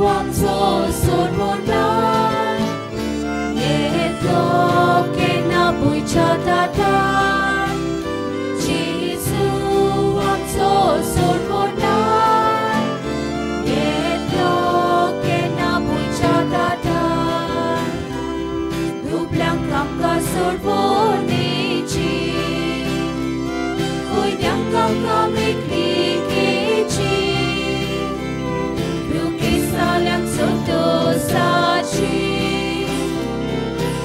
आमचो सोडवणार, येतलो केन्ना भुंयच्या ताटार। जेजू आमचो सोडवणार, येतलो केन्ना भुंयच्या ताटार। दुबळ्यांक आमकां सोडवणेची, कोयद्यांक आमकां मेकळिकेची, दुखेस्ताल्यांक संतोसाची,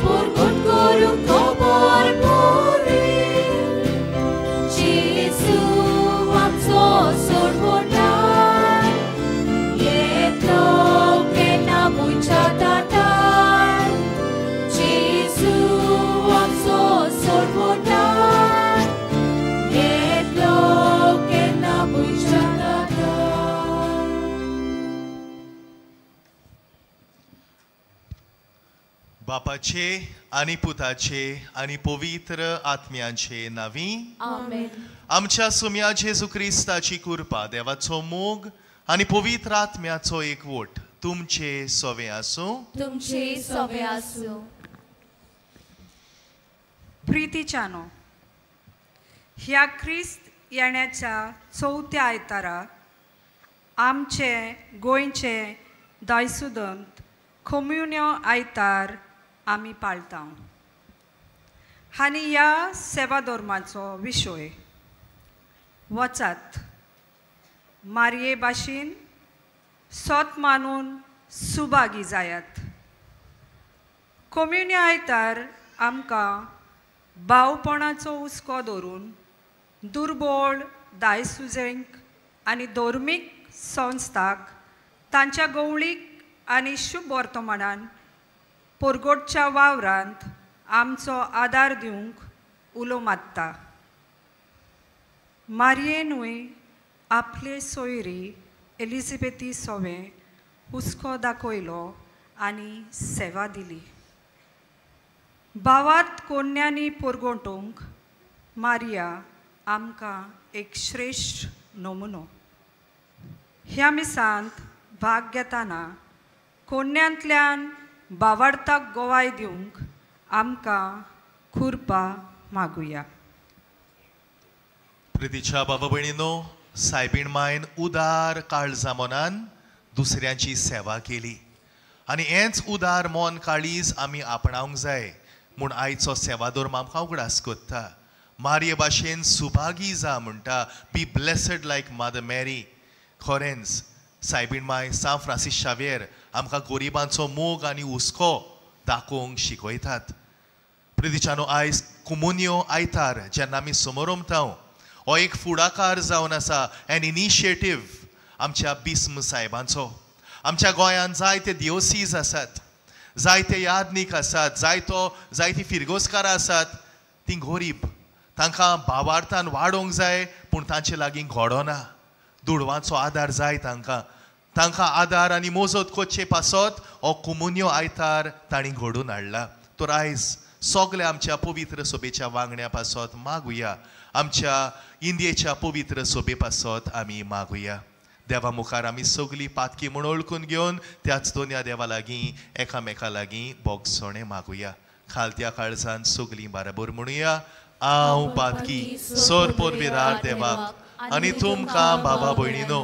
परगट करूंक खबर बरी। जेजू आमचो सोडवणार, येतलो केन्ना भुंयच्या ताटार। जेजू आमचो सोडवणार, येतलो केन्ना भुंयच्या ताटार। बापाचे आनी पुताचे आनी पवित्र आत्म्यांचे नावी आमेन। आमच्या सुम्या जेजू क्रिस्ताची कृपा, देवाचो मोग आनी पवित्र आत्म्याचो एकवट तुमचे सवे आसूं। तुमचे सवे आसूं। प्रितीच्यानो, ह्या क्रिस्त येण्याच्या चवथ्या आयतारा आमचे गोंयचे दायसुदंत कोम्युन्यो आयतार आमी पाळता आनी ह्या सेवा धर्माचो विशय वचात मारये भाशेन सोत मानून सुभागी जायात। कोम्युन्यो आयतार आमकां भावपणाचो हुस्को धरून दुर्बळ दायसुजेंक आनी धर्मीक संस्थाक तांच्या गवळीक आनी शुभ वर्तमानान परगटच्या वावरांत आमचो आदार दिवंक उलो मारता। मारयेनूय आपले सोयरी एलिझाबेथी सोवे हुस्को दाखयलो आनी सेवा दिली। भावात कोन्यांनी परगटूंक मारिया आमकां एक श्रेश्ठ नमुनो। ह्या मिसांत भाग घेतना कोन्यांतल्यान बावार्थाक गोवाय दिवंक आमकां खुरपा मागुया। प्रितीच्या बाबा भयणीनो, सायबीण मायन उदार काळजा मनान दुसऱ्यांची सेवा केली आनी हेंच उदार मन काळीज आमी आपणावंक जाय म्हूण आयचो सेवाधर्म आमकां उगडास कोत्ता। मारये भाशेन सुभागी जा म्हणटा, be blessed like mother Mary. खरेंच सायबीण माय सांत फ्रांसीस शाव्येर आमकां गरिबांचो मोग आनी हुस्को दाखोवंक शिकयतात। प्रितीच्यानो, आयज कोमुन्यो आयतार जेन्ना आमी समोरमता हो एक फुडाकार जावन आसा, एन इनिशिएटीव आमच्या बिस्म साहेबांचो। आमच्या गोंयांत जायते दियोसीज आसात, जायते यादनीक आसात, जायती फिरगोजकारां आसात, तीं गरीब, तांकां भावार्थान वाडोवंक जाय पूण तांचे लागीं घडोना, दुडवांचो आदार जाय तांकां, तांकां आदार आनी मोजत कोचे पासत हो कोमुन्यो आयतार तांणी घडोवन हाडला। तर आयज सगळे आमच्या पवित्र सभेच्या वांगड्या पासत मागुया, आमच्या इंडियेच्या पवित्र सभे पासत आमी मागुया। देवा मुखार आमी सगळीं पातकी म्हूण वळखून घेवन त्याच दोनया देवा लागीं एकामेका लागीं बोगसोणें मागुया। खालत्या काळजान सगळीं बराबर म्हणुया, हांव पातकी सोर पोरविरार देवाक आनी तुमकां बाबा भयणीनो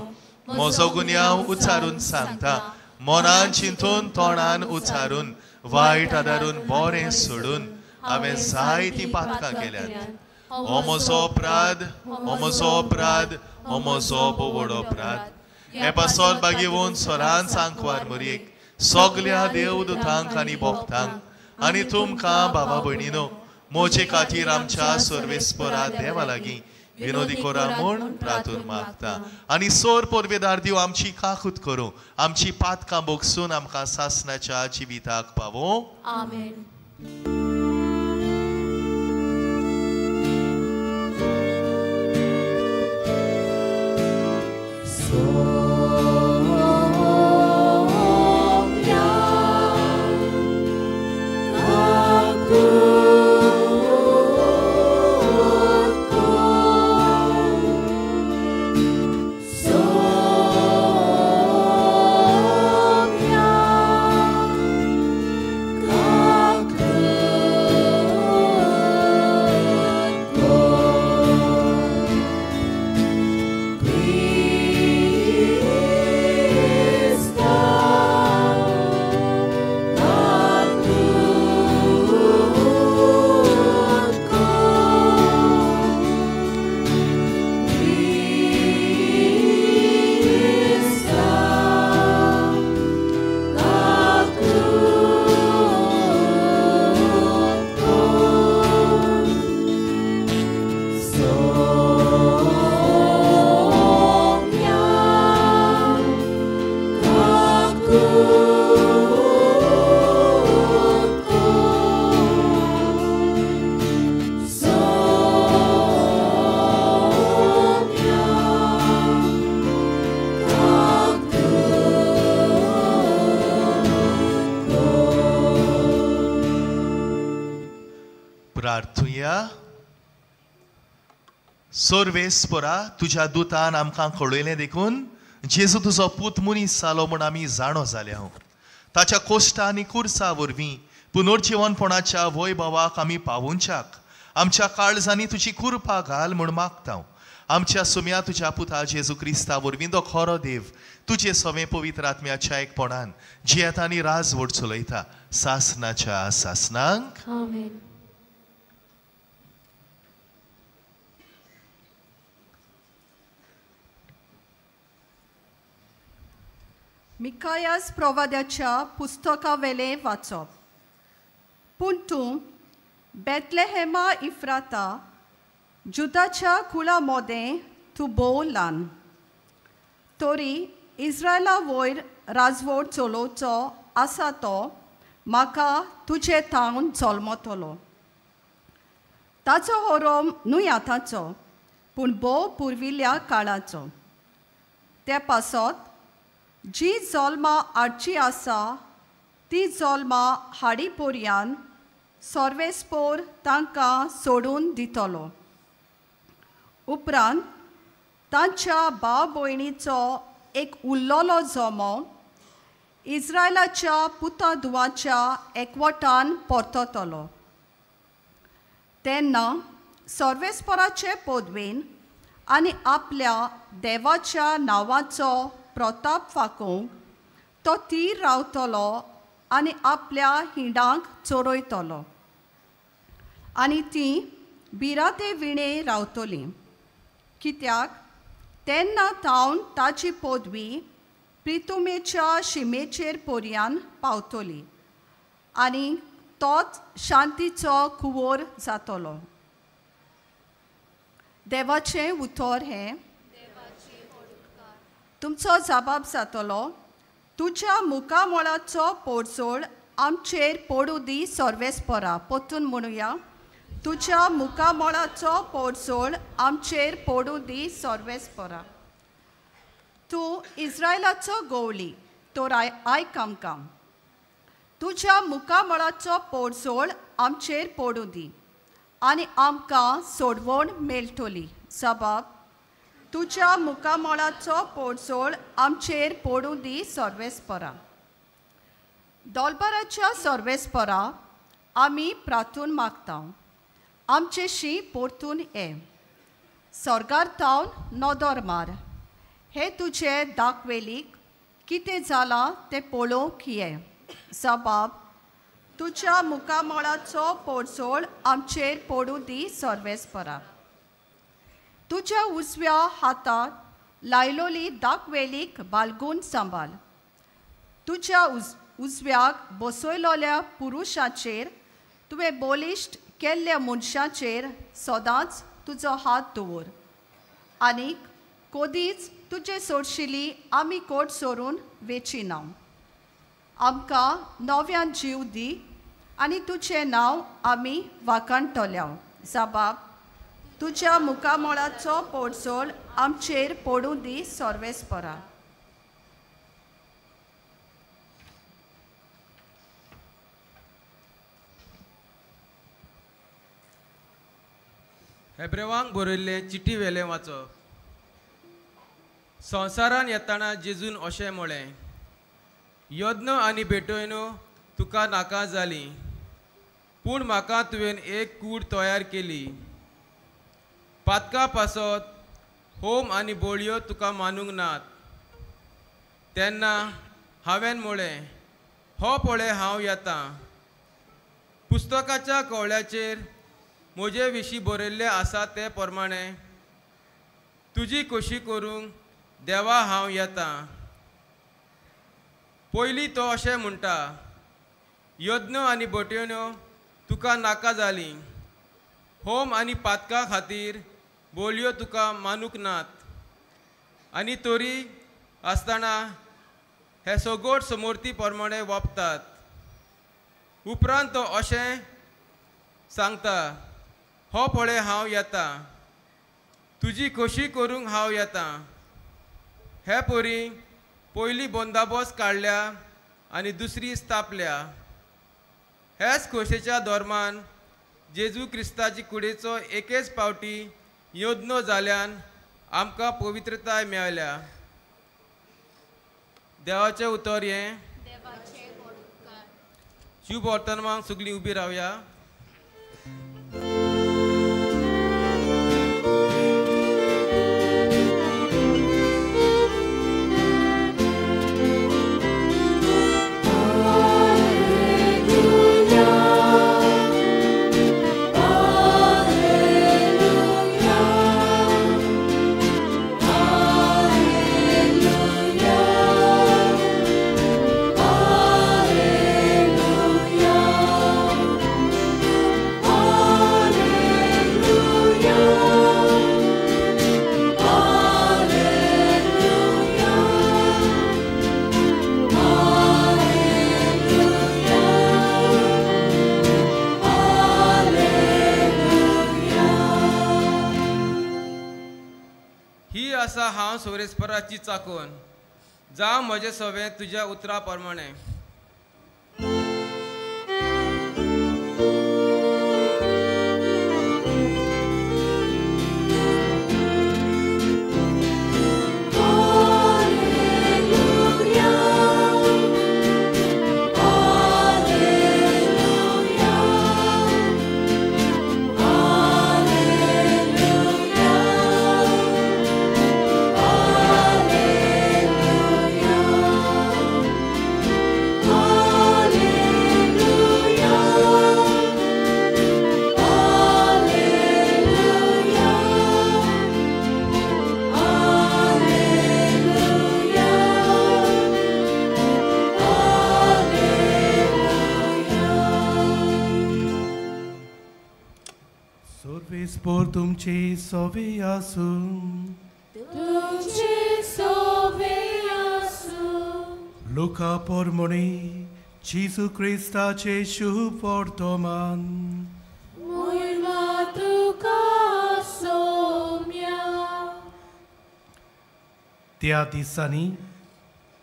म्हजो गुन्यांव उच्चारून सांगता, मनान चिंतून तोंडान उच्चारून वायट आदारून बरें सोडून हांवें जायतीं पातकां केल्यांत। हो म्हजो अपराध, हो म्हजो अपराध, हो म्हजो व्हड अपराध। हे पासत बागेवन सरान सांकवार मरयेक सगल्या देवदूतांक आनी भक्तांक आनी तुमकां बाबा भयणीनो म्हजे खातीर आमच्या सर्वेस्परा देवा लागीं विनोदी कोरा म्हूण प्रार्थना मागता। आनी सोर पोरवेदार दिव आमची काकूत करूं, आमची पातकां बोगसून आमकां सासनाच्या जिविताक पावों। आमेन। So म्हणया. सर्वेस्परा, तुज्या दुतान आमकां कळयलें देखून जेजू तुजो पूत मनीस जालो म्हूण आमी जाणो जाल्या. ताच्या कोश्टा आनी कुर्सा वरवीं पुनर्जिवनपणाच्या वैभवाक आमी पावोवच्याक आमच्या काळजांनी तुजी कृपा घाल म्हूण मागता. आमच्या सुम्या तुज्या पुता जेजू क्रिस्ता वरवीं तो खरो देव तुजे सवें पवित्र आत्म्याच्या एकपणान जियेता आनी राजवट चलयता सासनाच्या सासनांक. आमेन. मिकायास प्रवाद्याच्या पुस्तकावेलें वाचप. पूण तूं बेतलेहेमा इफ्राता, जुदाच्या कुळा मोदें तूं भोव ल्हान, तरी इस्रायला वयर राजवट चलोवचो आसा तो म्हाका तुजे थावन जल्मतलो. ताचो होरोम न्हय आतांचो, पूण भोव पुर्विल्ल्या काळाचो. ते पासत जी जल्मां हाडची आसा ती जल्मां हाडी पर्यान सर्वेस्पोर तांकां सोडून दितलो. उपरांत तांच्या भाव भयणीचो एक उल्लोलो जमो इस्रायलाच्या पुता धुवाच्या एकवटान परततलो. तेन्ना सर्वेस्पोराचे पदवेन आनी आपल्या देवाच्या नांवाचो प्रताप फाकोवंक तो तीर रावतलो आनी आपल्या हिंडांक चोरयतलो आनी ती बिराते विणे रावतली. कित्याक तेन्ना थावन ताची पदवी प्रितुमेच्या शिमेचेर पर्यान पावतली आनी तोच शांतीचो कुंवर जातलो. देवाचें उतर हें. तुमचो जबाब जातलो, तुज्या मुखामळाचो पोरजोळ आमचेर पडूं दी सर्वेस्परा. परतून म्हणुया, तुज्या मुखामळाचो पोरजोळ आमचेर पडूं दी सर्वेस्परा. तूं इस्रायलाचो गवळी तर आयक आमकां, तुज्या मुखामळाचो पोरजोळ आमचेर पडूं दी आनी आमकां सोडवण मेळटली. जबाब, तुज्या मुखामळाचो पोरजोळ आमचेर पडूं दी सर्वेस्परा. दोलबाराच्या सर्वेस्परा आमी प्रार्थून मागता, आमचेशी परतून ये. स्वर्गार थावन नदर मार, हे तुजे दाखवेलीक कितें जालां तें पळोवंक ये. जबाब, तुज्या मुखामळाचो पोरजोळ आमचेर पडूं दी सर्वेस्परा. तुज्या उजव्या हातात लायलोली दाखवेलीक बालगून सांबाळ. तुज्या उजव्याक बसयलोल्या पुरुशाचेर तुवें बलिश्ट केल्ल्या मनशाचेर सदांच तुजो हात दवर आनीक कदीच तुजे सोडशिली आमी कोट सोरून वेचिना. आमकां नव्यान जीव दी आनी तुजें नांव आमी वाखाणटल्या. जबाब, तुज्या मुखामळाचो पोरजोळ आमचेर पडूं दी सर्वेस्परा. हेब्रेवांक बरयल्लें चिटी वेलें वाचप. संवसारान येतना जेजून अशें म्हळें, यज्ञ आनी भेटयण्यो तुका नाका जाली, पूण म्हाका तुवें एक कूड तयार केली. पातका पासत होम आनी बोळयो तुका मानूंक नात. तेन्ना हांवें म्हळें, हो पळय हांव येता. पुस्तकाच्या कवळ्याचेर म्हजे विशीं बरयल्लें आसा ते प्रमाणे तुजी खोशी करूंक देवा हांव येता. पयलीं तो अशें म्हणटा, यज्ञ आनी बटयण्यो तुका नाका जाली, होम आनी पातका खातीर बोलयो तुका मानूंक नात. आनी तरी आसतना हे सगोट समोर्ती प्रमाणे वापतात. उपरांत तो अशें सांगता, हो पळय हांव येता, तुजी खोशी करूंक हांव येता. हे परी पयली बंदाबस्त काडल्या आनी दुसरी स्थापल्या. हेच खोशेच्या धर्मान जेजू क्रिस्ताची कुडीचो एकेच पावटी यज्ञ जाल्यान आमकां पवित्रताय मेळ्ळ्या. देवाचें उतर हें. शुभ वर्तमानाक सगळीं उबी रावया. आसा हांव सोरेस्पराची चाकोन जावं म्हजें सवें तुज्या उतरा प्रमाणें. पोर तुमचे सोवे आसूं. तुमचे सोवे आसूं. लुका पोरमोणी जेजू क्रिस्ताचे शुभ वर्तमान. मोयमा तुका सोम्या. त्या दिसांनी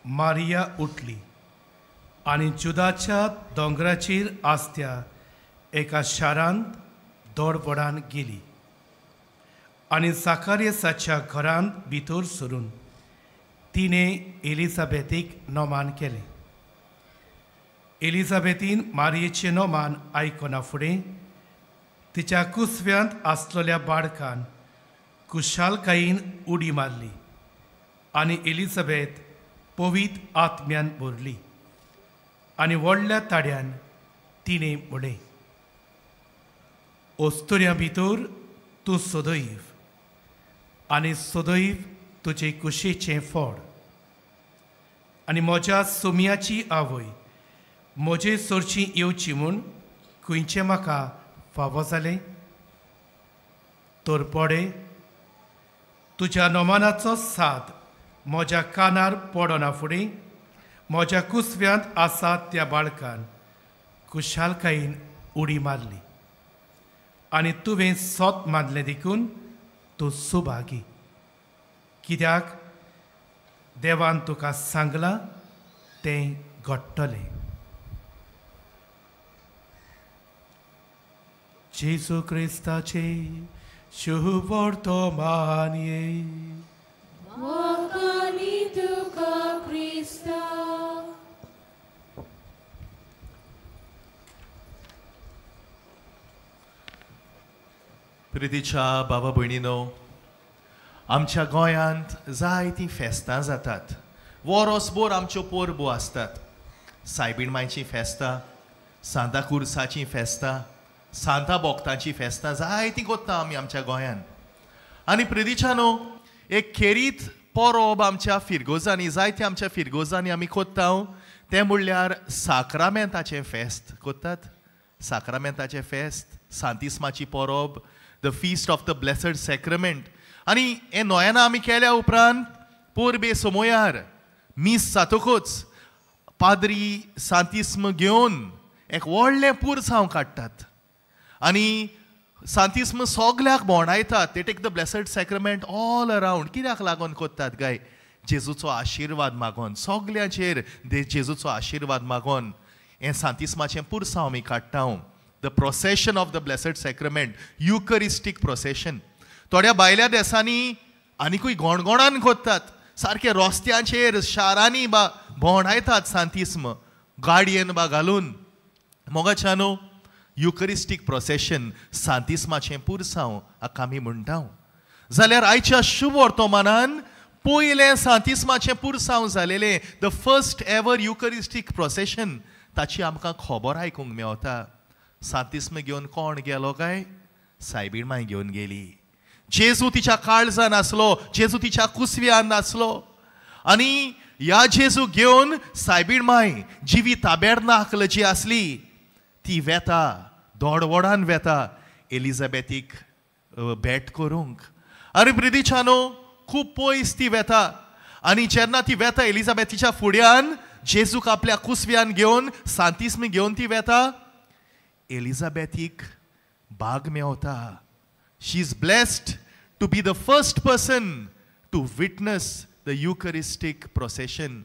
मारिया उठली आनी जुदाच्या दोंगराचेर आसत्या एका शारांत दोडवडान गेली आनी साकारियसाच्या घरांत भितर सरून तिणें एलिझाबेथीक नोमान केलें. एलिझाबेथीन मारयेचें नोमान आयकना फुडें तिच्या कुसव्यांत आसलेल्या बाळकान कुशालकायेन उडी मारली आनी एलिझाबेथ पवित्र आत्म्यान भरली आनी व्हडल्या ताड्यान तिणें म्हणलें, अस्तुऱ्यां भितर तूं सदैव आनी सदैव तुजे कुशीचें फळ आनी म्हज्या सोम्याची आवय म्हजे सरची येवची म्हूण खंयचें म्हाका फावो जालें? तर पडे तुज्या नोमानाचो साद म्हज्या कानार पडना फुडें म्हज्या कुसव्यांत आसा त्या बाळकान खुशालकायेन उडी मारली आनी तुवें सोत मानलें देखून तूं सुभागी, कित्याक देवान तुका सांगलां तें घडटलें. जेजू क्रिस्ताचे शुभ वर्तमान. तुका क्रिस्ता. प्रितीच्या बाबा भयणीनो, आमच्या गोंयांत जायतीं फेस्तां जातात. वरोसभर आमच्यो परबो आसतात. सायबीण मायचीं फेस्तां, सांता कुर्साचीं फेस्तां, सांता बोगतांचीं फेस्तां जायतीं करता आमी आमच्या गोंयांत. आनी प्रितीच्यानो, एक खेरीत परब आमच्या फिरगोजांनी, जायत्या आमच्या फिरगोजांनी आमी करता, तें म्हणल्यार साक्रामेंताचें फेस्त करतात. साक्रामेंताचें फेस्त, सांतिस्माची परब, the feast of the blessed sacrament. आनी हें नोयेना आमी केल्या उपरांत परबे समयार मीस जातकूच पाद्री सांतिस्म घेवन एक व्हडलें पुरसांव काडटात आनी सांतिस्म सगल्याक भोंवडायतात. They take the blessed sacrament all around. कित्याक लागून करतात काय? जेजूचो आशिर्वाद मागोन, सगल्यांचेर जेजूचो आशिर्वाद मागोन हें सांतिस्माचें पुरसांव आमी काडटा. The procession of the blessed sacrament, Eucharistic procession. थोड्या भायल्या देसांनी आनिकूय गोणगोणान कोत्तात, सारके रस्त्यांचेर शारांनी बा भोंवडायतात सांतिस्म गाडयेन बा घालून. मोगाच्यानो, युकरिस्टीक प्रोसेशन सांतिस्माचें पुरसांव हाका आमी म्हणटा. जाल्यार आयच्या शुभ वर्तमानान पयलें सांतिस्माचें पुरसांव जालेलें, the first ever Eucharistic procession, ताची आमकां खबर आयकूंक मेवता. सांतिस्म घेवन कोण गेलो काय? सायबीण माय घेवन गेली. जेजू तिच्या काळजान आसलो, जेजू तिच्या कुसव्यान नासलो. आनी ह्या जेजू घेवन सायबीण माय जिवी ताबेर्नाकल जी आसली ती वेता, दोडवडान वेता एलिझाबेथीक भेट करूंक. आनी प्रिदिच्यानो, खूब पयस ती वेता. आनी जेन्ना ती वेता एलिझाबेथीच्या फुड्यान जेजूक आपल्या कुसव्यान घेवन सांतिस्म घेवन ती वेता, एलिझाबेथीक भाग मेवता. She is blessed to be the first person to witness the Eucharistic procession.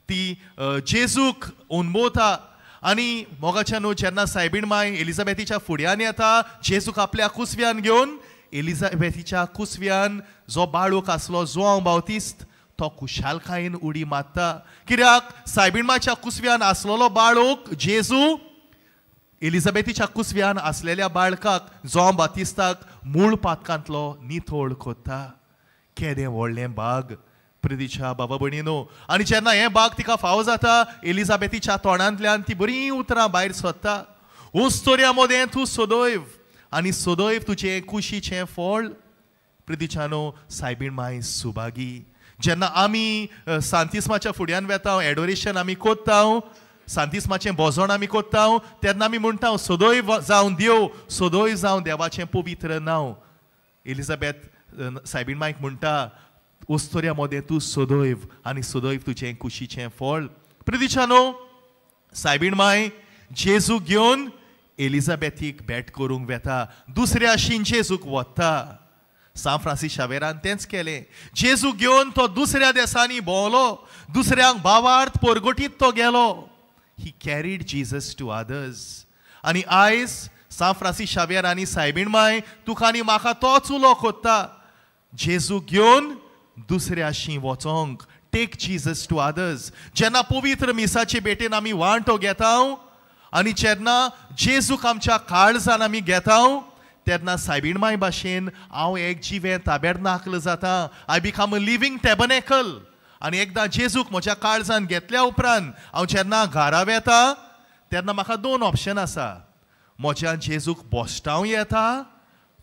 ती जेजूक अनभवता. आनी मोगाच्यानो, जेन्ना सायबीण माय एलिझाबेथीच्या फुड्यान येता जेजूक आपल्या कुसव्यान घेवन, एलिझाबेथीच्या कुसव्यान जो बाळूक आसलो जुआंव बावतिस्त तो खुशालकायेन उडी मारता. कित्याक सायबीण मायच्या कुसव्यान आसलेलो बाळूक जेजू एलिझाबेथीच्या कुसव्यान आसलेल्या बाळकाक जुआंव बातिस्ताक मूळ पातकांतलो नितळ कोत्ता. केदें व्हडलें भाग प्रितीच्या बाबा भयणीनो. आनी जेन्ना हें भाग तिका फावो जाता, एलिझाबेथीच्या तोंडांतल्यान ती बरीं उतरां भायर सोदता, उस्तोऱ्या मदें तूं सदैव आनी सदैव तुजें कुशीचें फळ. प्रितीच्यानो, सायबीण माय सुभागी. जेन्ना आमी सांतिस्माच्या फुड्यान वेता, एडोरेशन आमी कोत्ता, सांतिस्माचें भोजण आमी कोत्ता, तेन्ना आमी म्हणटा सदैव जावन देव, सदैव जावन देवाचें पवित्र नांव. एलिझाबेथ सायबीण मायक म्हणटा, उस्तोऱ्या मदें तूं सदैव आनी सदैव तुजें कुशीचें फळ. प्रितीच्यानो, सायबीण माय जेजू घेवन एलिझाबेथीक भेट करूंक वेता, दुसऱ्या शीन जेजूक वता. सांत फ्रांसीस शावेरान तेंच केलें. जेजू घेवन तो दुसऱ्या देसांनी भोंवलो, दुसऱ्यांक भावार्थ परगटीत तो गेलो. He carried Jesus to others. आनी आयज सांत फ्रांसीस शावेर आनी सायबीण माय तुका आनी म्हाका तोच उलो कोत्ता, जेजू घेवन दुसऱ्या शी वचोंक. Take Jesus to others. जेन्ना पवित्र मिसाचे भेटेन आमी वांटो घेता आनी जेन्ना जेजूक आमच्या काळजान आमी घेता, तेन्ना सायबीण माय भाशेन हांव एक जिवें ताबेर्नाकल जाता. I become a living tabernacle. आनी एकदां जेजूक म्हज्या काळजान घेतल्या उपरांत हांव जेन्ना घरा वेता तेन्ना म्हाका दोन ऑप्शन आसा. म्हज्यान जेजूक बोस्टावं येता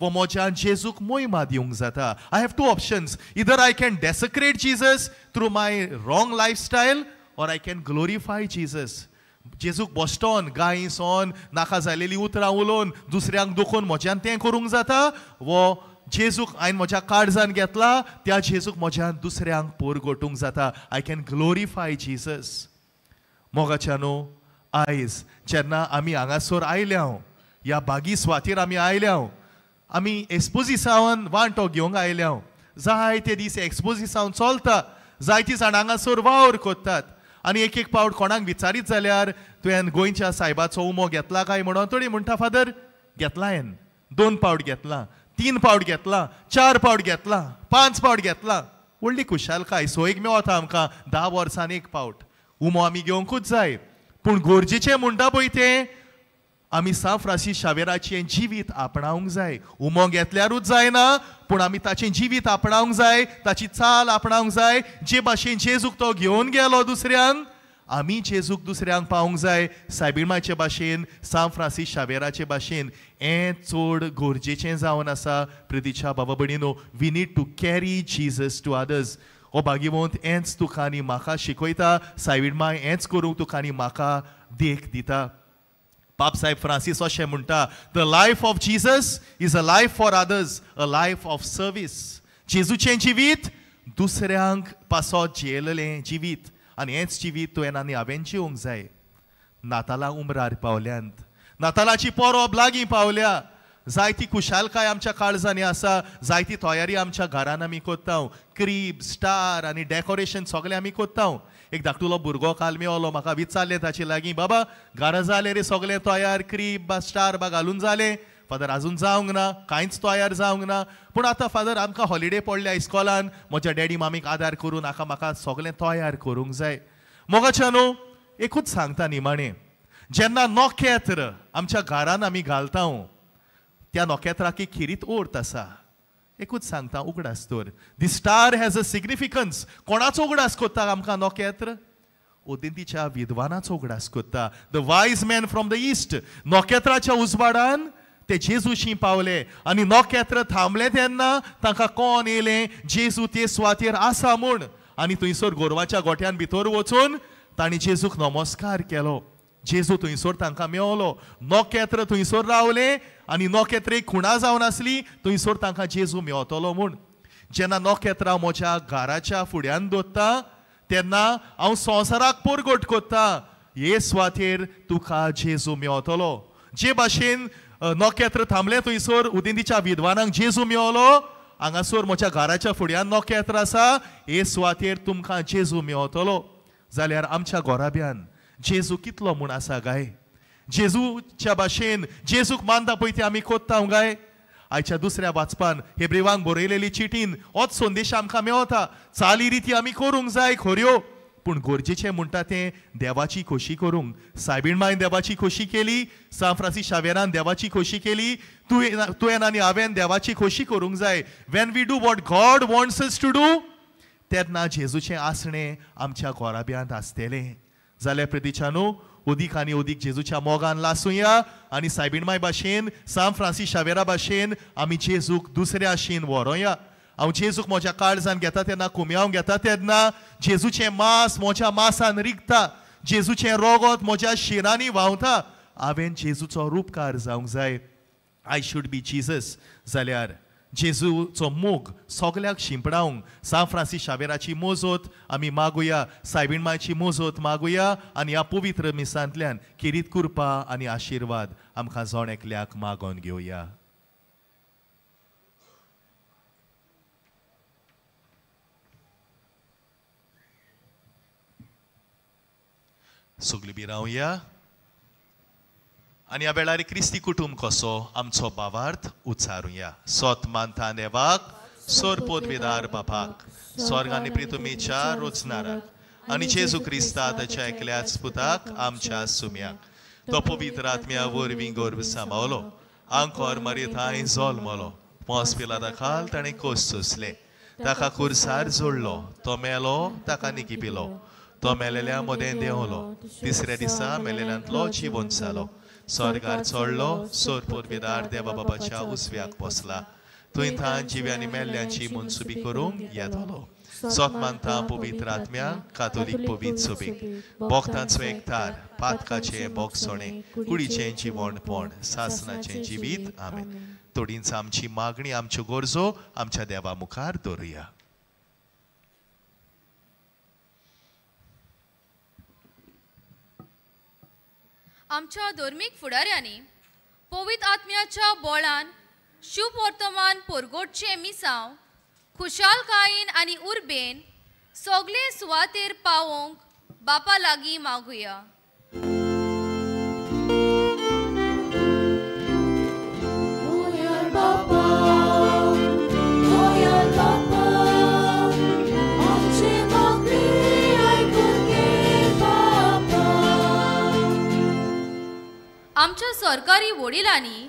वा म्हज्यान जेजूक मोहिमा दिवंक जाता. I have two options. Either I can desecrate Jesus through my wrong lifestyle or I can glorify Jesus. जेजूक Boston गायी सोन नाका जालेली उतरां उलोवन दुसऱ्यांक दुखोवन म्हज्यान तें करूंक जाता, वो जेजूक हांवें म्हज्या काळजान घेतला त्या जेजूक म्हज्यान दुसऱ्यांक पोरगोटूंक जाता. I can glorify Jesus. मोगाच्यानो, आयज जेन्ना आमी हांगासर आयल्या, ह्या बागी सुवातेर आमी आयल्या, आमी एक्सपोजिसांवान वांटो घेवंक आयल्या. जायते दीस एक्सपोजिसांव चलता, जायतीं जाणां हांगासर वावर कोत्तात. आनी एक एक पावट कोणाक विचारीत जाल्यार तुवें गोंयच्या सायबाचो उमो घेतला काय म्हणून, थोडी म्हणटा फादर घेतला हांवें, 2 पावट घेतला, 3 पावट घेतला, 4 पावट घेतला, 5 पावट घेतला. व्हडली खुशालकाय सोयीक मेवता आमकां 10 वर्सान 1 पावट उमो आमी घेवंकूच जाय. पूण गरजेचें म्हणटा पळय तें आमी सांत फ्रांसीस शावेराचें जिवीत आपणावंक जाय. उमो घेतल्यारूच जायना, पूण आमी ताचें जिवीत आपणावंक जाय, ताची चाल आपणावंक जाय. जे भाशेन जेजूक तो घेवन गेलो दुसऱ्यांक, आमी जेजूक दुसऱ्यांक पावूंक जाय. सायबीण मायचे भाशेन, सांत फ्रांसीस शावेराचे भाशेन हें चड गरजेचें जावन आसा. प्रितीच्या बाबा भयणीनो, we need to carry Jesus to others. हो भागीवंत हेंच तुका आनी म्हाका शिकयता. सायबीण माय हेंच करूंक तुका आनी म्हाका देख दिता. पाप साहेब फ्रांसीस अशें म्हणटा, the life of Jesus is a life for others, a life of service. जेजूचें जिवीत दुसऱ्यांक पासत जियेलेलें जिवीत, आनी हेंच जिवीत तुवें आनी हांवें जिवंक जाय. नातालां उमरार पावल्यांत, नातालाची परब लागीं पावल्या. जायती खुशालकाय आमच्या काळजांनी आसा, जायती तयारी आमच्या घरान आमी कोत्ता, क्रीब स्टार आनी डेकोरेशन सगळें आमी कोत्ता. एक धाकटुलो भुरगो काल मेवलो, म्हाका विचारलें ताचे लागीं, बाबा घरा जालें रे सगळें तयार, क्रीब बा स्टार बा घालून जालें? फादर आजून जावंक ना, कांयच तयार जावंक ना, पूण आतां फादर आमकां हॉलिडे पडल्या इस्कॉलान, म्हज्या डॅडी मामीक आदार करून आका म्हाका सगळें तयार करूंक जाय. मोगाच्या न्हू एकूच सांगता निमाणें, जेन्ना नखेत्र आमच्या घरान आमी घालता त्या नखेत्राक एक खेरीत अर्थ आसा. एकूच सांगता उगडास तर, the star has a significance. कोणाचो उगडास कोत्ता आमकां नखेत्र? ओदिंतीच्या विद्वानाचो उगडास कोत्ता, the wise man from the east. नखेत्राच्या उजवाडान ते जेजूशी पावले आनी नखेत्र थांबले तेन्ना तांकां कोण येयलें जेजू ते सुवातेर आसा म्हूण, आनी थंयसर गोरवाच्या गोठ्यान भितर वचून तांणी जेजूक नमस्कार केलो. जेजू थंयसर तांकां मेवलो. नखेत्र थंयसर रावलें आनी नखेत्र एक खुणा जावन आसली, थंयसर तांकां जेजू मेवतलो म्हूण. जेन्ना नखेत्रां म्हज्या घराच्या फुड्यान दवरता तेन्ना हांव संवसाराक परगट कोत्ता, हे सुवातेर तुका जेजू मेवतलो. जे भाशेन नखेत्र थांबलें थंयसर उदेंतीच्या विद्वानांक जेजू मेवलो, हांगासर म्हज्या घराच्या फुड्यान नखेत्र आसा, हे सुवातेर तुमकां जेजू मेवतलो. जाल्यार आमच्या घराब्यान जेजू कितलो म्हूण आसा गाय? जेजूच्या भाशेन जेजूक मानता पळय ती आमी कोत्ता गाय? आयच्या दुसऱ्या वाचपान हेब्रेवांक बरयलेली चिटीन होच संदेश आमकां मेवता. चाली रिती आमी करूंक जाय खऱ्यो, पूण गरजेचें म्हणटा तें देवाची खोशी करूंक. सायबीण मायन देवाची खोशी केली, सांत फ्रांसीस शावेरान देवाची खोशी केली, तुवें आनी हांवें देवाची खोशी करूंक जाय. When we do what God wants us to do तेन्ना जेजूचें आसणें आमच्या घराब्यांत आसतलें. जाल्यार प्रतिच्यानू अदीक आनी अदीक जेजूच्या मोगान लासुया आनी सायबीण माय भाशेन सांत फ्रांसीस शावेरा भाशेन आमी जेजूक दुसऱ्या आशेन व्हरोया. हांव जेजूक म्हज्या काळजान घेता तेन्ना, कुमयांव घेता तेन्ना जेजूचें मांस म्हज्या मांसान रिगता, जेजूचें रोगोत म्हज्या शिरांनी व्हांवता. हांवें जेजूचो रुपकार जावंक जाय. I should be Jesus. जाल्यार जेजूचो मोग सगल्याक शिंपडावंक सांत फ्रांसीस शावेराची मोजोत आमी मागुया, सायबीण मायची मोजोत मागुया आनी ह्या पवित्र मिसांतल्यान खेरीत कृपा आनी आशिर्वाद आमकां जण एकल्याक मागोवन घेवया. सगळीं बी रावया आनी ह्या वेळार क्रिस्ती कुटुंब कसो आमचो भावार्थ उच्चारुया. सोत मानता देवाक, सोर पोदवेदार बापाक, स्वर्ग आनी प्रितुमेच्या रोचनाराक आनी जेजू क्रिस्ता ताच्या एकल्याच पुताक आमच्या सुम्याक, तो पवित्र आत्म्या वरवीं गर्भ सांबावलो, आंकोर मरेथांय जल्मलो, पोंस पिलाता खाल ताणें कोस सोंसले, ताका कुर्सार जोडलो, तो मेलो, ताका निकिपिलो, तो मेलेल्या मदें देंवलो, तिसऱ्या दिसा मेलेल्यांतलो जिवन जालो, स्वर्गार चडलो, सोर पोरवेदार देवा बाबाच्या उजव्याक बसला, थंय थान जिव्यांनी मेल्ल्यांची मनसुबी करूंक येतलो. सोत मानता पवित्र आत्म्याक, कातोलीक पवित्र सोबीक, भोक्तांचो एकतार, पातकाचें बोगसणें, कुडीचें जिवणपण, सासनाचें जिवीत. आमेन. थोडींच आमची मागणी, आमच्यो गरजो आमच्या देवा मुखार दवरुया. आमच्या धर्मीक फुडाऱ्यांनी पवित्र आत्म्याच्या बोळान शुभ वर्तमान परगटचें मिसांव खुशालकायेन आनी उर्बेन सगळे सुवातेर पावोवंक बापा लागीं मागुया. आमच्या सरकारी वडिलांनी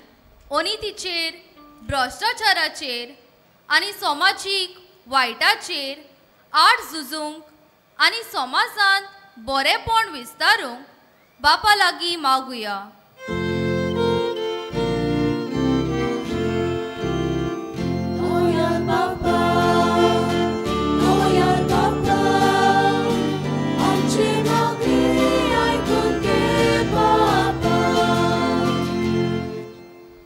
अनितीचेर, भ्रश्टाचाराचेर आनी समाजीक वायटाचेर आड झुजूंक आनी समाजांत बरेपण विस्तारूंक बापा लागीं मागुया.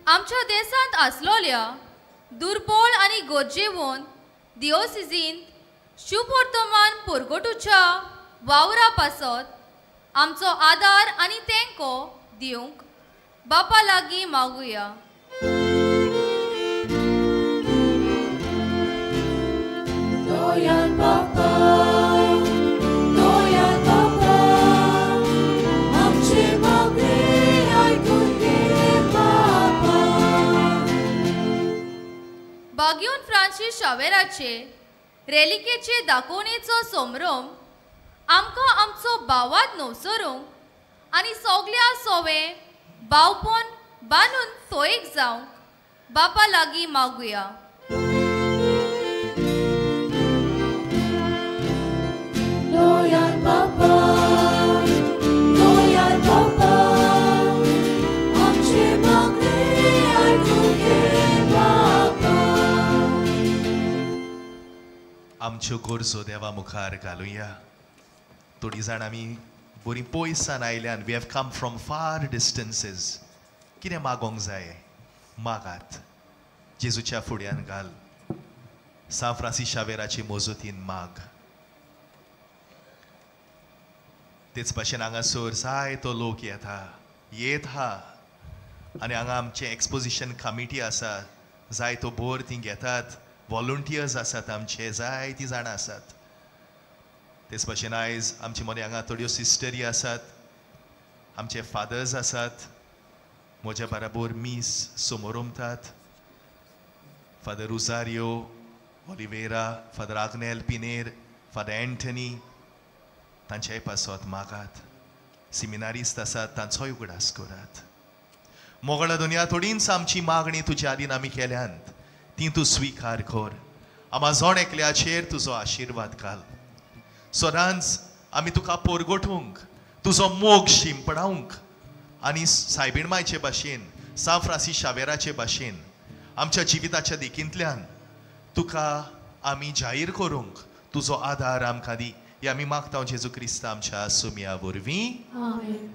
आमच्या देशांत आसलोल्या दुर्बळ आनी गरजेवन दिओसिजींत शुभवर्तमान परगटूच्या वावरा पासत आमचो आदार आनी तेंको दिवंक बापा लागीं मागुया. बापा, दोयाल बापा, आमचे मागणे आयकून घे बापा. बाग्यून फ्रांसीस शावेराचे रेलिकेचे दाखोवणेचो सोमरोम आमकां आमचो भावात नवसरूंक आनी सगल्या सोवे भावपण बांदून सोयीक जावंक बापा लागीं मागुया. दोयाल बापा, दोयाल बापा, आमचे मागणे आयकून घे बापा. आमच्यो गरजो देवा मुखार घालुया. थोडीं जाण आमी बरीं पयसान आयल्यान, we have come from far distances. कितें मागोंक जाय मागात, जेजूच्या फुड्यान घाल, सांत फ्रांसीस शावेराचे मजतीन माग. तेच भाशेन हांगासर जायतो लोक येता येत हा आनी हांगा आमचें एक्सपोजिशन कमिटी आसा, जायतो भर ती घेतात, वॉलंटियर्स आसात आमचे, जायतीं जाणां आसात. तेच भाशेन आयज आमचे मदीं हांगा थोड्यो सिस्टरी आसात, आमचे फादर्स आसात, म्हज्या बराबर मीस समोरमतात, Father Rosario Oliveira, Father Agnel Pinheiro, Father Anthony, तांच्याय पासत मागात. सिमिनारिस्त आसात तांचोय उगडास करात. मोगळा दुनिया थोडींच आमची मागणी तुज्या आदीन आमी केल्यांत ती तूं स्विकार कर. आमा जण एकल्याचेर तुजो आशिर्वाद घाल. सदांच आमी तुका पोरगोठूंक, तुजो मोग शिंपडावंक आनी सायबीण मायचे भाशेन, सांत फ्रांसीस शावेराचे भाशेन आमच्या जिविताच्या देखींतल्यान तुका आमी जाहीर करूंक तुजो आदार आमकां दी. हे आमी मागता जेजू क्रिस्त आमच्या सुमया वरवीं. आमेन.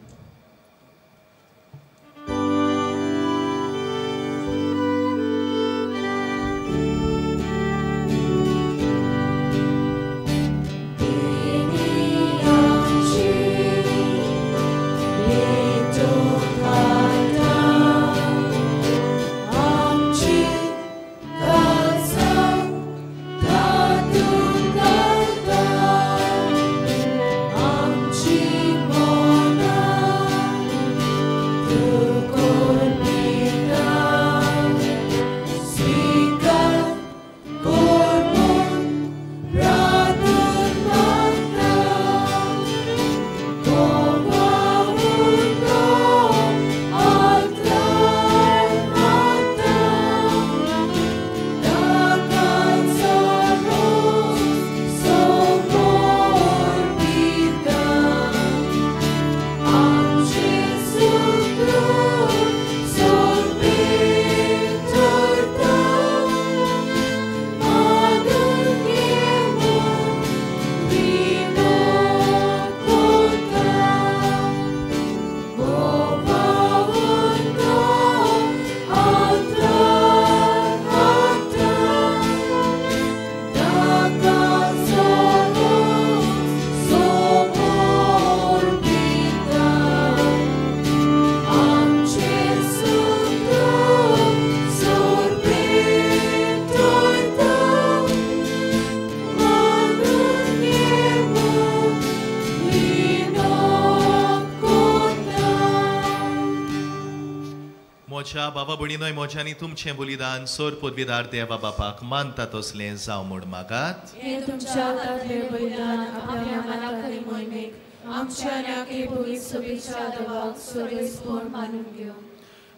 म्हज्या बाबा भयणीनोय म्हज्यांनी तुमचें बलिदान सोर पदवीदार देवा बापाक मानता तसलें जावं म्हूण मागात. हें तुमच्या हातांतलें बलिदान आपल्या मनाक आनी मोहिमेक आमच्या आनी आखे पवित्र सभेच्या देवाक सर्वेस्पोर मानून घेवं.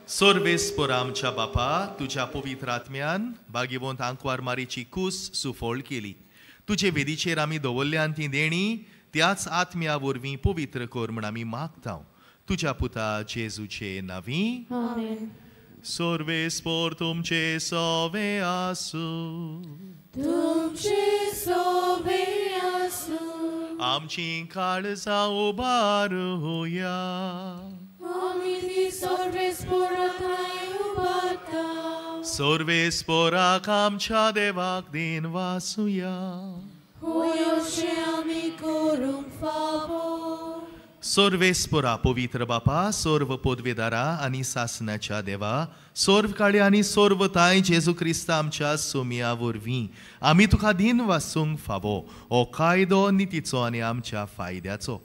सर्वेस्पोर आमच्या बापा, तुज्या पवित्र आत्म्यान भाग्यवंत आंकवार मारीची कूस सुफळ केली. तुजे वेदीचेर आमी दवरल्यान ती देणी त्याच आत्म्या वरवीं पवित्र कर म्हूण आमी मागता तुज्या पुता जेजूचे नांवी. आमेन. सर्वेस्पोर तुमचे सोवे आसूं. तुमचे सोवे आसूं. आमची काळजां उबारुया. आमी ती सर्वेस्पोरा थंय उबारता. सर्वेस्पोराक आमच्या देवाक then वासुया. होय अशें आमी करूंक फावो. सोर्वेस्पोरा पवित्र बापा, सर्व पोदवेदारा आनी सासनाच्या देवा, सर्व काळी आनी सर्वताय जेजू क्रिस्ता आमच्या सोमया वरवीं आमी तुका दिन वासूंक फावो हो कायदो नितीचो आनी आमच्या फायद्याचो.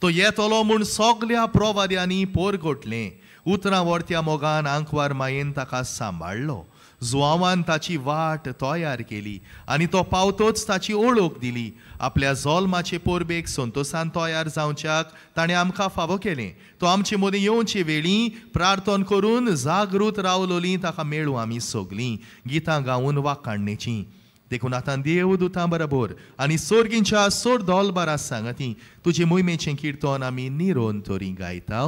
तो येतलो म्हूण सगल्या प्रवाद्यांनी पोरगोटलें, उतरां वर्त्या मोगान आंकवार मायेन ताका सांबाळ्ळो, जुवांवान ताची वाट तयार केली आनी तो पावतोच ताची ओळख दिली. आपल्या जोल्माचे पोरबेक संतोसान तयार जावच्याक ताणें आमकां फावो केलें. तो आमचे मदीं येवचे वेळी प्रार्थन करून जागृत रावलोली ताका मेळूं आमी सगलीं गितां गावन वाकाणणेचीं. देखून आतां देव दुतां बरोबर आनी सोर्गींच्या सोर दोलबारा सांगाती तुजे मोहिमेचें किर्तन आमी निरोन तरी गायता.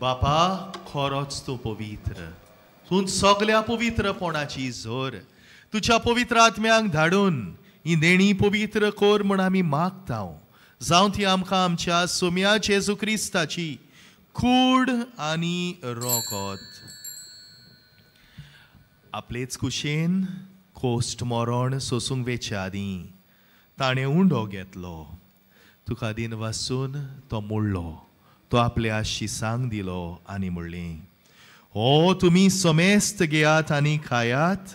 बापा, खरोच तूं पवित्र, तूं सगल्या पवित्रपणाची जोर. तुज्या पवित्र आत्म्यांक धाडून ही देणी पवित्र कर म्हूण आमी मागता. जावं ती आमकां आमच्या सोम्या जेजू क्रिस्ताची कूड आनी रोगत. आपलेच कुशेन कोश्ट मरण सोसूंक वेच्या आदीं ताणें उंडो घेतलो, तुका दिन वासून तो मोडलो, तो आपल्या शिसांक दिलो आनी म्हणलें, हो तुमी समेस्त घेयात आनी खायात,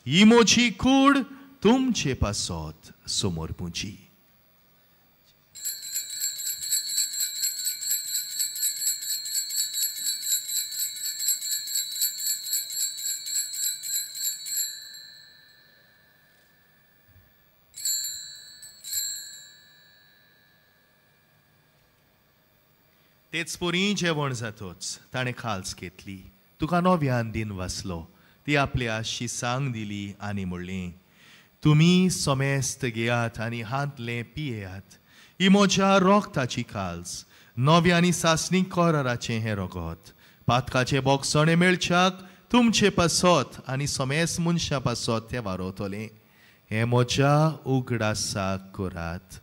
ही म्हजी कूड तुमचे पासत समर्पुची. तेच परी जेवण जातोच ताणें खाल्स घेतली, तुका नव्यान दिन वाचलो, ती आपल्या शिसांक दिली आनी म्हणलें, तुमी समेस्त घेयात आनी हांतलें पियेयात, ही म्हज्या रोगताची खाल्स, नव्या आनी सासणीक कराराचें हें रोगत, पातकाचें बोगसणें मेळच्याक तुमचे पासत आनी समेस्त मनशां पासत तें वारोवतलें. हें म्हज्या उगडासाक करात.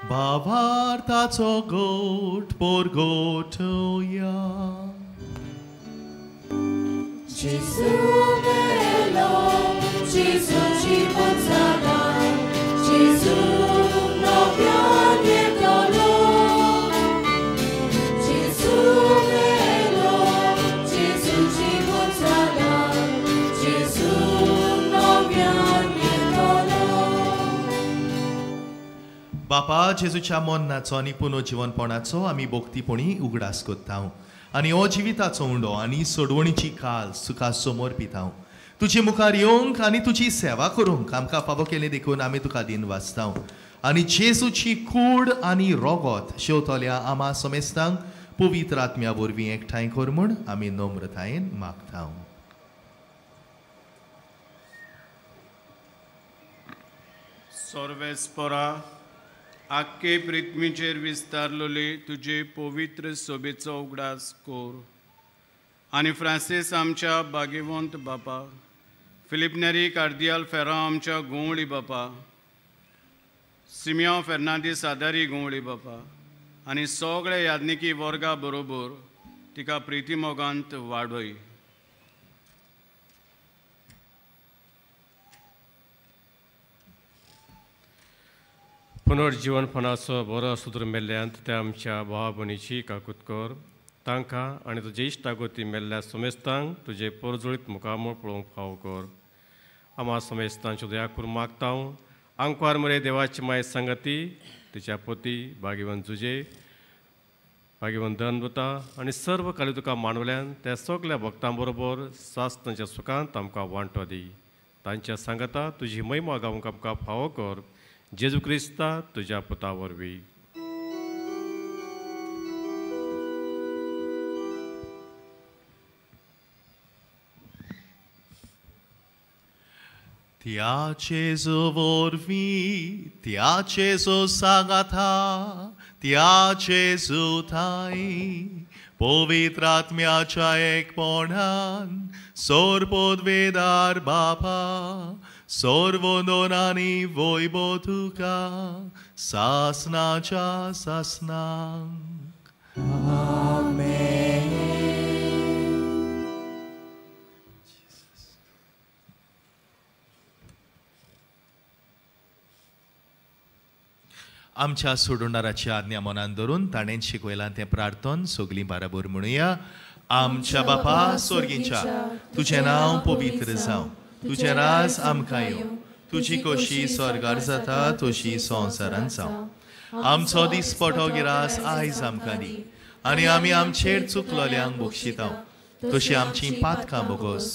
भावार्थाचो गोट पोरगोटया. जेजू मेलो, जेजूची वचना, जेजू नव्यान येतलो. जेजू मेलो, जेजूची वचना, जेजू नव्यान येतलो. बापा, जेजूच्या मरणाचो आनी पुनर्जिवनपणाचो आमी भक्तीपणी उगडास करता आनी हो जिविताचो उंडो आनी सोडवणीची काल तुका समर्पिता. तुजे मुखार येवंक आनी तुजी सेवा करूंक आमकां फावो केलें देखून आमी तुका दिन वाचता आनी जेजूची कूड आनी रोगत शेवतल्या आमा समेस्तांक पवित्र आत्म्या वरवीं एकठांय कर म्हूण आमी नम्रतायेन मागता. सर्वेस्परा, आख्खे पृथ्वीचेर विस्तारलोले तुजे पवित्र सोबेचो उगडास कोर आनी फ्रांसीस आमच्या भाग्यवंत बापा, फिलीप नेरी कार्दियाल फेरांव आमच्या गोंवळी बापा, सिमियांव फेर्नांदीस आदारी गोंवळी बापा आनी सगळे याज्ञिकी वर्गा बरोबर तिका प्रितीमोगांत वाडय. पुनर्जीवनपणाचो बरो सुदूर मेल्ल्यान त्या आमच्या भावा भयणीची काकूत कर. तांकां आनी तुजे इश्टागोती मेल्ल्या समेस्तांक तुजे परजळीत मुखामळ पळोवंक फावो कर. आमा समेस्तांच्यो दया करून मागता. आंकवार मरे देवाची माय संगती तिच्या पती भाग्यवंत जुजे भाग्यवंत धनवता आनी सर्व काली तुका मानवल्यान त्या सगल्या भक्तां बरोबर सासनाच्या सुखांत आमकां वांटो दी. तांच्या सांगता तुजी महिमा गावंक आमकां फावो कर. जेजू क्रिस्ता तुज्या पुता वरवीं. त्या जेजू वरवीं, त्या जेजू सांगाता, त्या जेजू ठांय पवित्र आत्म्याच्या एकपणान सोरपोदवेदार बापा सर्वंदनानी वैभव तुका सासनाच्या सासनाक. आमेन. आमच्या सोडणाराची आज्ञा मनान धरून ताणें शिकयलां तें प्रार्थन सगलीं बाराबर म्हणुया. आमच्या बापा स्वर्गींच्या, तुजें नांव पवित्र जावं, तुजें राज आमकां येवं, तुजी खोशी स्वर्गार जाता तशी संवसारांत जावं. आमचो दिसपटो गिरास आयज आमकां दी आनी आमी आमचेर चुकलोल्यांक बक्षिता तशी आमची पातकां बोगोस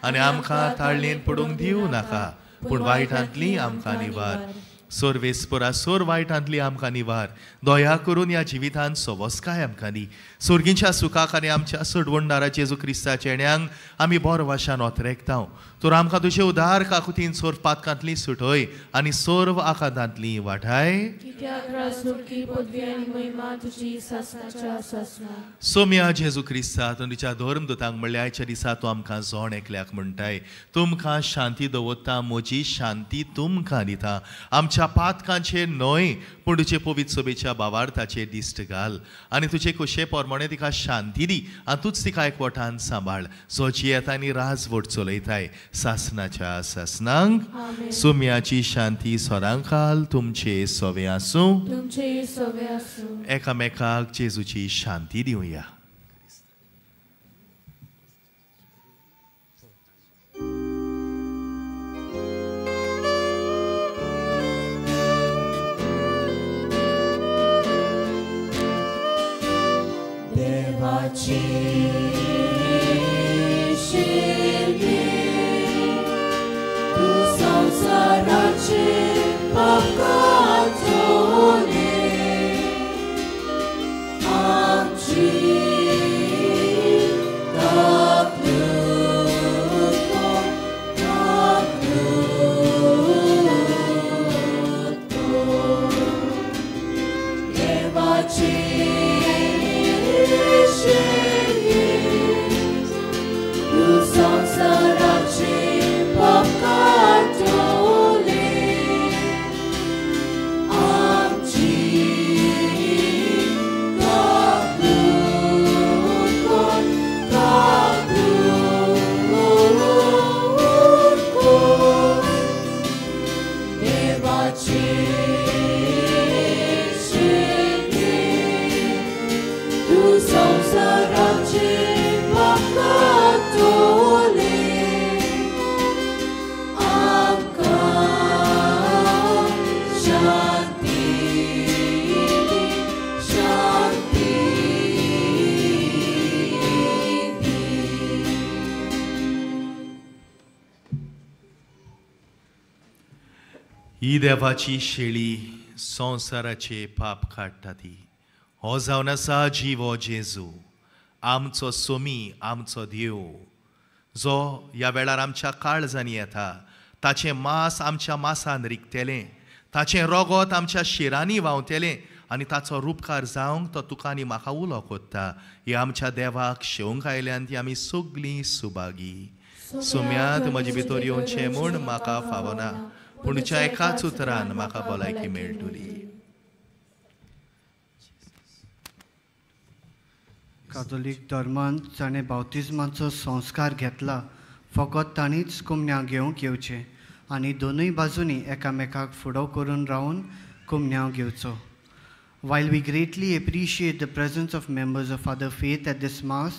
आनी आमकां ताळणेन पडूंक दिवं नाका, पूण वायटांतली आमकां निवार. सोरवेस्पोरा सोर वायटांतली आमकां निवार. दया करून ह्या जिवितांत सवस्काय आमकां दी. सोर्गींच्या सुखाक आनी आमच्या सोडवणदारा जेजू क्रिस्ताच्या येण्यांक आमी बरो वाशान ओतरेकता. तर आमकां तुजे उदार काकुतीन सोर पातकांतली सुटय आनी सर्व आकांतांतली वाठाय. सोम्या जेजू क्रिस्ता तुमच्या धर्मदूतांक म्हणल्यार आयच्या दिसा तूं आमकां जोण एकल्याक म्हणटाय, तुमकां शांती दवरता, म्हजी शांती तुमकां दिता. आमच्या पातकांचेर न्हय पूण तुजे पवित्र सभेच्या भावार्थाचेर दिश्ट घाल आनी तुजे खोशे प्रमाणे तिका शांती दी आनी तूंच तिका एकवटान सांबाळ, जो जियेता आनी राजवट चलयताय सासनाच्या सासनांक. सुम्याची शांती सदांकाल तुमचे सवे आसूं. एकामेकाक जेजूची शांती दिवया. देवाची शिरवी तूं संवसाराचे पाप काडटले, आमची काकूत कर, काकूत कर. देवाची संवसाराचे पाप काडटले, आमची काकूत कर, काकूत कर. देवाची शिरवी तूं संवसाराचे पाप काडटले, आमकां शांती दी, शांती दी. ही देवाची शेळी संवसाराचे पाप काडटा ती. हो जावन आसा जिवो जेजू, आमचो सोमी, आमचो देव, जो ह्या वेळार आमच्या काळजांनी येता. ताचें मांस आमच्या मांसान रिगतलें, ताचें रोगोत आमच्या शिरांनी व्हांवतलें आनी ताचो रुपकार जावंक तो तुका आनी म्हाका उलो कोत्ता. ही आमच्या देवाक शेवंक आयल्यान ती आमी सगलीं सुभागी. सुम्यांत म्हजे भितर येवचें म्हूण म्हाका फावना, पूण तुज्या एकाच उतरान म्हाका भलायकी मेळटली. कातोलीक धर्मान जाणें बाप्तिज्माचो संस्कार घेतला फकत तांणीच कुमन्यांव घेवंक येवचें आनी दोनूय बाजूंनी एकामेकाक फुडो करून रावन कुमन्यांव घेवचो. While we greatly appreciate the presence of members of other faith at this Mass,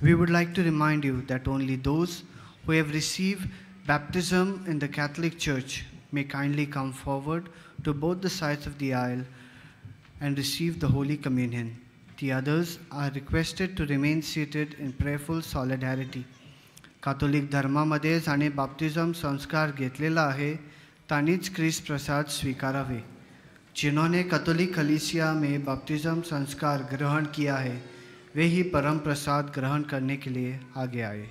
we would like to remind you that only those who have received baptism in the Catholic Church may kindly come forward to both the sides of the aisle and receive the Holy Communion. The others are requested to remain seated in prayerful solidarity. Catholic धर्मामध्ये जाणे बाप्तिझम संस्कार घेतलेला आहे तांणीच क्रिस्त प्रसाद स्वीकारावे. जिन्होंने Catholic कलीसिया में बाप्तिज्म संस्कार ग्रहण किया है वे ही परम प्रसाद ग्रहण करने के लिए आगे आए.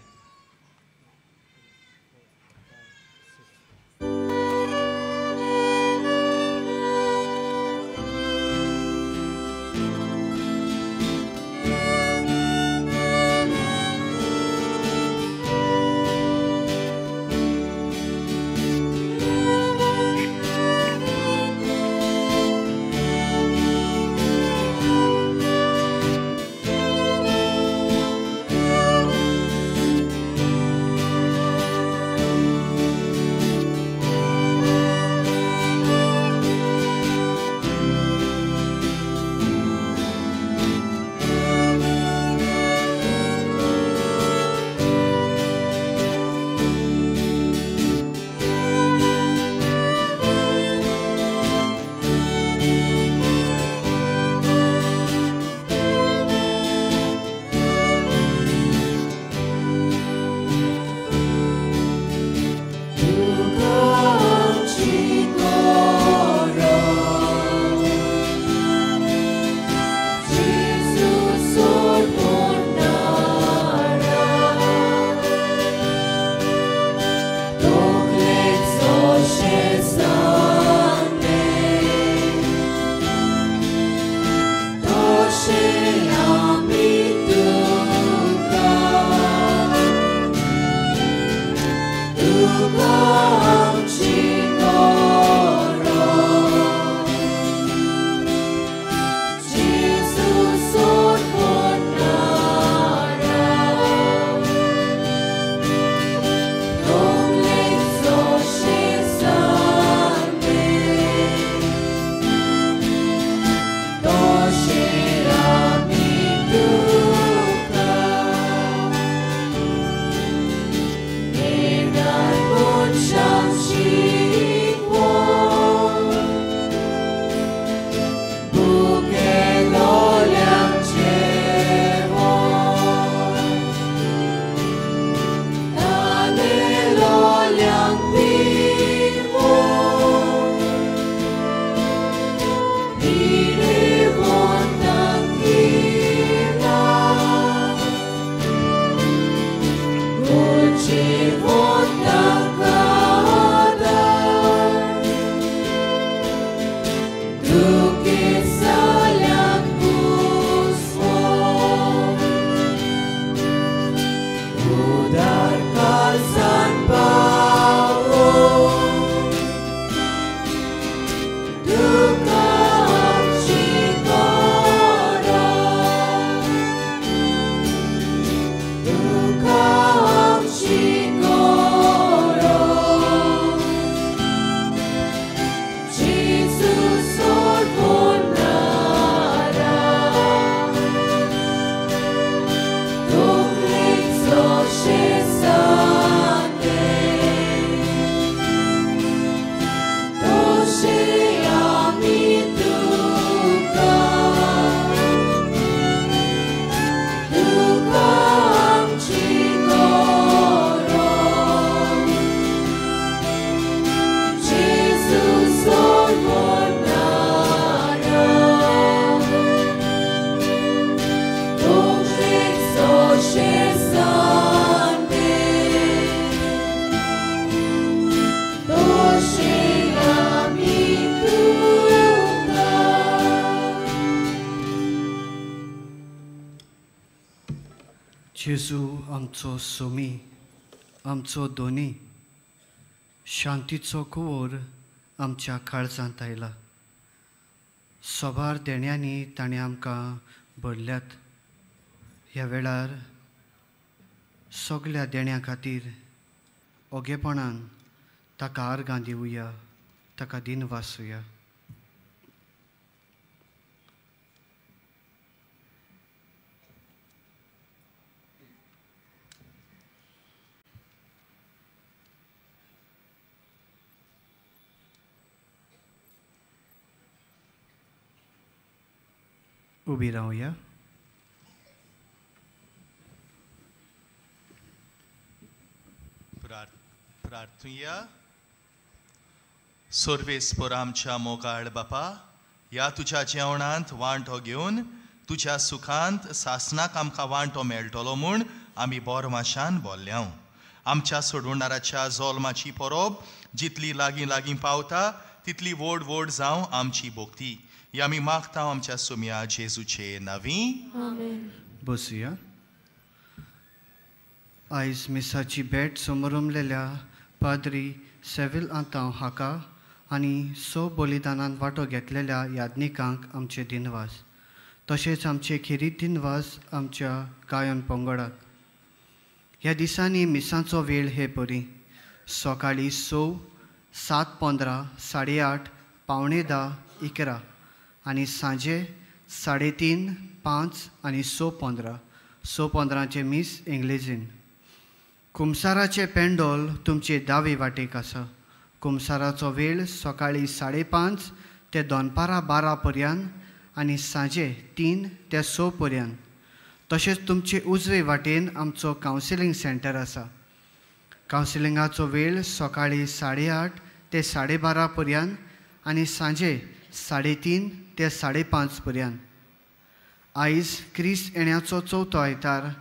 जेजू आमचो सोमी, आमचो दोनी, शांतीचो कुंवर आमच्या काळजांत आयला. सोबार देण्यांनी ताणें आमकां भरल्यात. ह्या वेळार सगल्या देण्या खातीर ओगेपणान ताका आर्गां दिवया, ताका दिनवासुया. उबी रावया. प्रार्थुया. सर्वेस्पर आमच्या मोगाळ बापा, ह्या तुज्या जेवणांत वांटो घेवन तुज्या सुखांत सासणाक आमकां वांटो मेळटलो म्हूण आमी बोरमाशान बोल्ल्या. आमच्या सोडवणाराच्या जोल्माची परब जितली लागीं लागीं पावता तितली व्हड व्हड जावं आमची भक्ती. ही आमी मागता आमच्या सुम्या जेजूचे नांवी. बसुया. आयज मिसाची भेट समरमलेल्या पाद्री सेव्हिल आंतांव हाका आनी स बलिदानान वांटो घेतलेल्या याज्ञिकांक आमचे दिनवास, तशेंच आमचे खेरीत दिनवास आमच्या गायन पंगडाक. ह्या दिसांनी मिसांचो वेळ हे परी: सकाळीं 6, 7:15, 8:30, 9:45, 11 आनी सांजे 3:30, 5 आनी 6:15. 6:15 मीस इंग्लेजीन. कुमसाराचें पेंडोल तुमचे दावे वाटेक आसा. कुमसाराचो वेळ सकाळीं 5:30 ते दनपारां 12 पर्यंत आनी सांजे 3 ते 6 पर्यंत. तशेंच तुमचे उजवे वाटेन आमचो कावन्सिलींग सेंटर आसा. कावन्सिलिंगाचो वेळ सकाळीं 8:30 ते 12:30 पर्यंत आनी सांजे 3:30 ते 5:30 पर्यंत. आयज क्रिस्त येण्याचो चवथो आयतार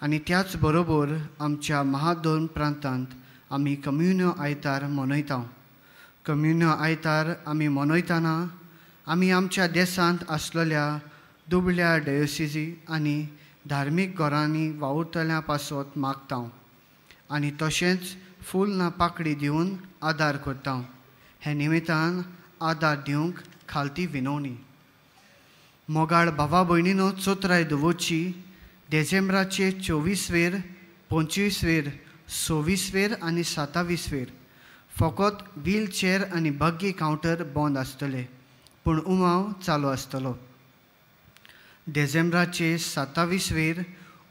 आनी त्याच बरोबर आमच्या महादोन प्रांतांत आमी कम्युन्यो आयतार मनयता. कम्युन्यो आयतार आमी मनयतना आमी आमच्या देशांत आसलेल्या दुबळ्या डयोसिजी आनी धार्मीक घरांनी वावुरतल्या पासत मागता आनी तशेंच फूल ना पाकडी दिवन आदार करता. हे निमित्तान आदार दिवंक खालती विनवणी. मोगाळ भावा भयणीनो, चोत्राय दवरची देझेंब्राचे 24वेर, 25वेर, 26वेर आनी 27वेर फकत व्हीलचेर आनी बग्गी कावंटर बंद आसतले, पूण उमाव चालू आसतलो. देझेंब्राचे 27वेर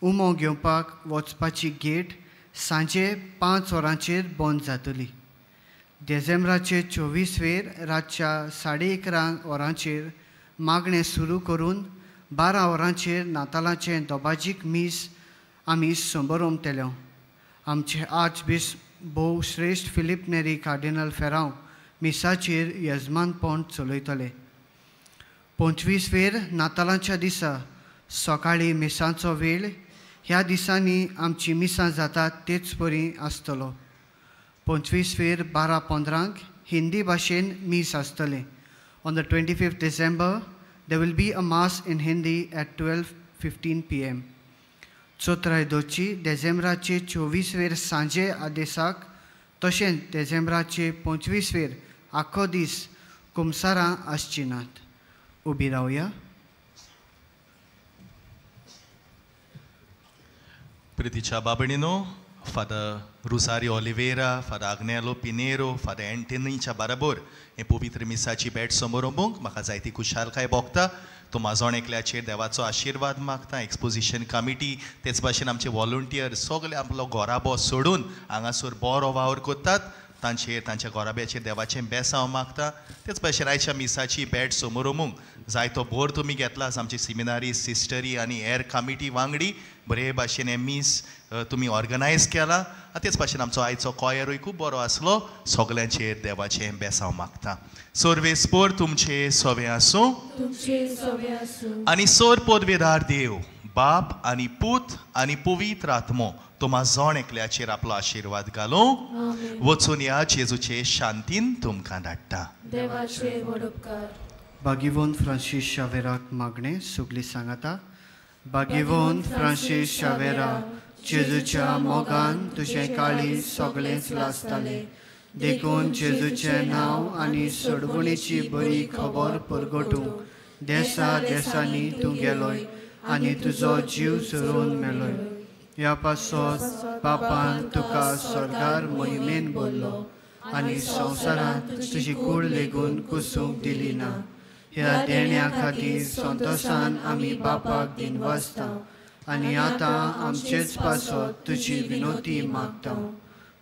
उमो घेवपाक वचपाची गेट सांजे 5 वरांचेर बंद जातली. देझेंब्राचे 24वेर रातच्या 11:30 वरांचेर मागणें सुरू करून 12 वरांचेर नातालाचें दोबाजीक मीस आमी संबरोमतले. आमचे आर्चबिशप भोव श्रेश्ठ फिलीप नेरी कार्डिनल फेरांव मिसाचेर यजमानपण चलयतले. 25वेर नातालांच्या दिसा सकाळीं मिसांचो वेळ ह्या दिसांनी आमची मिसां जातात तेच परी आसतलो. 25वेर 12:15 हिंदी भाशेन मीस आसतलें. On the 25th December, there will be a mass in Hindi at 12:15 p.m. चोत्राय दोची देझेंब्राचे 24वेर सांजे आदेसाक तशेंच देझेंब्राचे 25वेर आख्खो दीस कुमसारां आसचीं नात. उबी रावया. प्रितीच्या बाबणीनो, Father Rosario Oliveira, Father Agnelo Pinheiro, Father एंटनीच्या बरोबर हे पवित्र मिसाची भेट समोरंबूंक म्हाका जायती खुशालकाय भोगता. तो म्हाजोण एकल्याचेर देवाचो आशिर्वाद मागता. एक्सपोजिशन कमिटी तेच भाशेन आमचे वॉलंटियर सगळे आपलो घराबो सोडून हांगासर बरो वावर करतात, तांचेर तांच्या घराब्याचेर देवाचें बेसांव मागता. तेच भाशेन आयच्या मिसाची भेट समोरंबूंक जायतो भर तुमी घेतला. आमची सिमिनारी सिस्टरी आनी हेर कमिटी वांगडी बरे भाशेन हें मीस तुमी ऑर्गनायज केला. तेच भाशेन आमचो आयचो कॉयरूय खूब बरो आसलो. सगल्यांचेर देवाचें बेसांव मागता. सर्वेस्पर तुमचे सवे आसूं आनी सोर पदवेदार देव बाप आनी पूत आनी पवित्र आत्मो तुमा जण एकल्याचेर आपलो आशिर्वाद घालूं. वचून ह्या जेजूचे शांतीन तुमकां धाडटा. बागिवोन फ्रांसीस शावेराक मागणें सगळीं सांगाता. बागिवोन फ्रांसीस शावेरा, जेजूच्या मोगान तुजें काळीज सगळेंच लासतालें, देखून जेजूचें नांव आनी सोडवणीची बरी खबर परगटूंक देसा देसांनी तूं गेलोय आनी तुजो जीव झरोवन मेलोय. ह्या पासत बापान तुका स्वर्गार मोहिमेन बोल्लो आनी संवसारांत तुजी कूड लेगून कुसूंक दिली ना. ह्या देण्या खातीर संतोशान आमी बापाक दिनवासता आनी आतां आमचेच पासत तुजी विनोती मागता.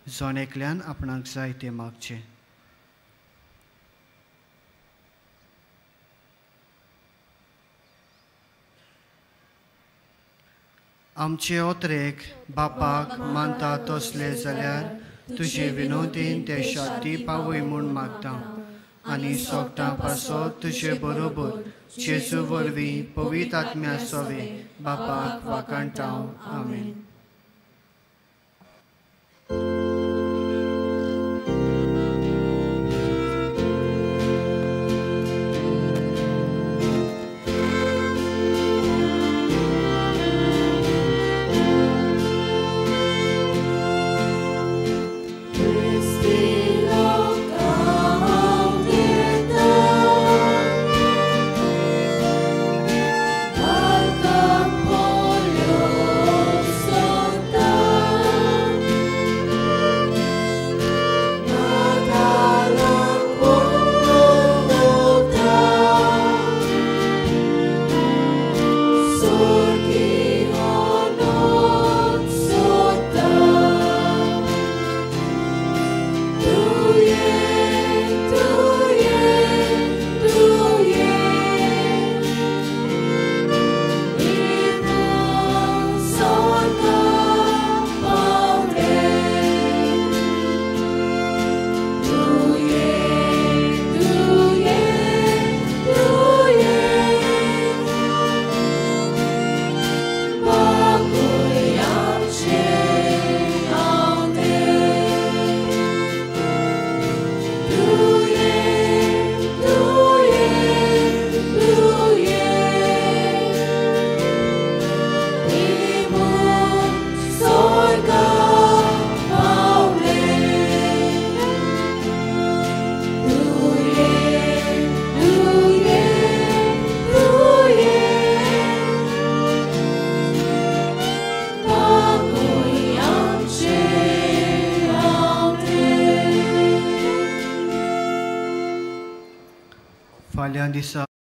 जण एकल्यान आपणाक जाय तें मागचें. आमचे ओतरेक बापाक मानता तसले जाल्यार तुजे विनोदीन ते शांती पावय म्हूण मागता आनी सोगटां पासत तुजे बरोबर जेजू वरवीं पवित्र आत्म्या सोवे बापाक वाखाणटा. आमेन. फाल्यां दिसा